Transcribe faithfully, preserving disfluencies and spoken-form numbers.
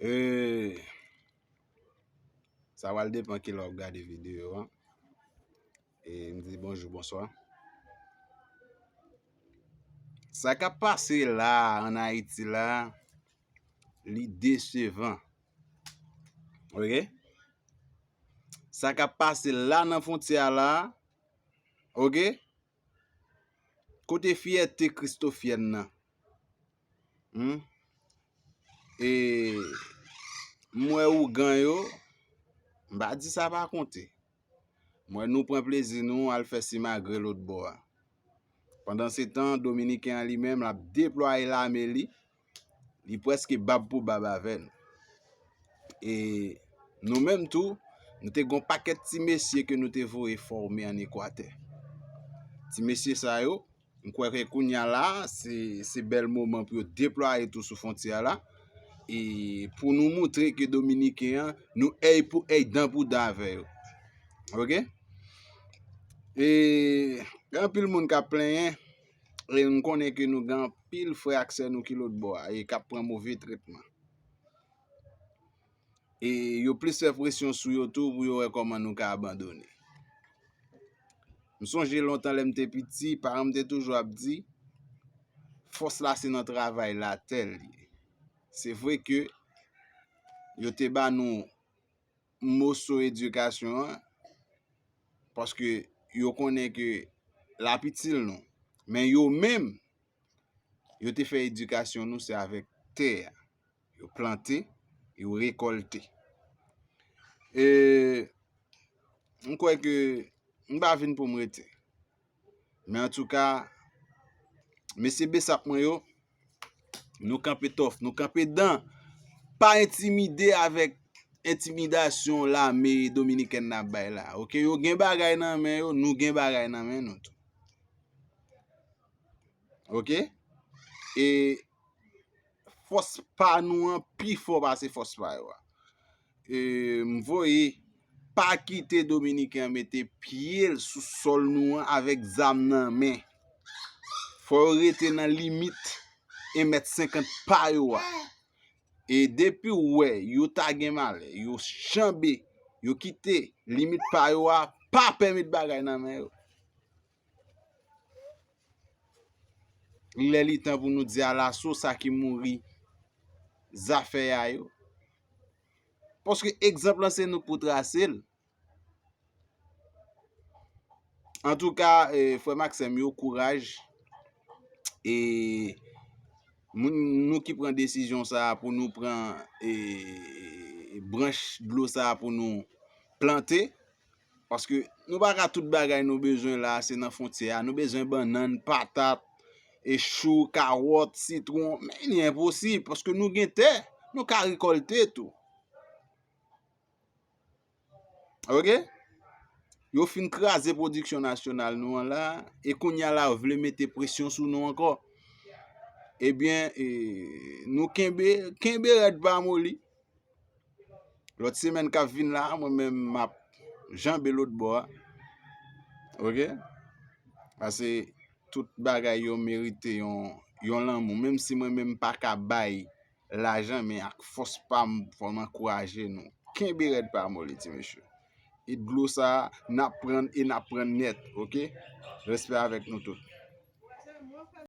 E, sa pral depann kilè w ap gade videyo a. E m di bonjou, bonswa. Sa k ap pase la ann Ayiti la, li desevan. Oke? Sa k ap pase la nan fwontyè a la, oke? Kote fyète Kristofyèn nan? Hmm? E m wè ougan yo, m pa di sa pa konte. M wè nou pran plezi nou al fè simagre lòt bò a. Pandansetan, Dominiken an li menm, l ap deplwaye lame li, li prèske bab pou bab avè nou. E nou menm tou, nou te gon pakèt ti mesye ke nou te voye fòme ann Ekwatè. Ti mesye sa yo, m kwè ke kounye a la, se, se bèl moman pou yo deplwaye tou sou fwontyè a la. E pou nou moutre ke Dominiken an, nou èy pou èy, dan pou dan avè yo. Oke? E gen anpil moun k ap plenyen, e m konnen ke nou gen anpil frè ak sè nou ki lòt bò a, e k ap pran move tretman. E yo plis fè presyon sou yo tou pou yo wè kòman nou ka abandone. M sonje lontan lè m te piti, paran m te toujou ap di, fòs la se nan travay latè l ye. Se vre ke yo te ba nou moso edikasyon an, paske yo konnen ke l ap itil nou. Men yo menm, yo te fè edikasyon nou, se avèk tè a. Yo plante, yo rekòlte. E m kwè ke m pa vin pou m rete. Men antouka, mesye Besap mwen yo, nou kanpe tòf, nou kanpe dan. Pa entimide avèk entimidasyon lame dominikèn nan ap bay la. Oke, yo gen bagay nan men yo, nou gen bagay nan men nou tou. Oke? E fòs pa nou an pi fò pase fòs pa yo a. E m voye, pa kite Dominiken an mete pye l sou sòl nou an avèk zam nan men. Fò yo rete nan limit en mèt senkant pa yo a. E depi w wè yo ta gen malè, yo janbe, yo kite limit pa yo a, pa pèmèt bagay nan men yo. Lè li tan pou nou di alaso sa ki mouri zafè a yo. Paske egzanp lan se nou k pou trase l. Antouka, e, frè m ak sè m yo, kouraj. E moun nou ki pran desizyon sa a pou nou pran, e, branch dlo sa a pou nou plante, paske nou pa ka tout bagay nou bezwen la, se nan fwontyè a. Nou bezwen bannann, patat, e chou, kawòt, sitwon. Men li enposib, paske nou gen tè, nou ka rekòlte tou. Oke? Yo fin kraze pwodiksyon nasyonal nou an la, e kounye a la, yo vle mete presyon sou nou ankò. Ebyen, e, nou kenbe, kenbe rèd pa moli. Lòt semèn k ap vin la, mwen menm m ap janbe lòt bò a. Oke? Paske tout bagay yo merite yon, yon lanmou. Menm si mwen menm m pa ka bay lajan, men ak fòs pa m, fò m ankouraje nou. Kenbe rèd pa moli, ti mesye. E dlo sa a, n ap pran e n ap pran nèt, oke? Respè avèk nou tout.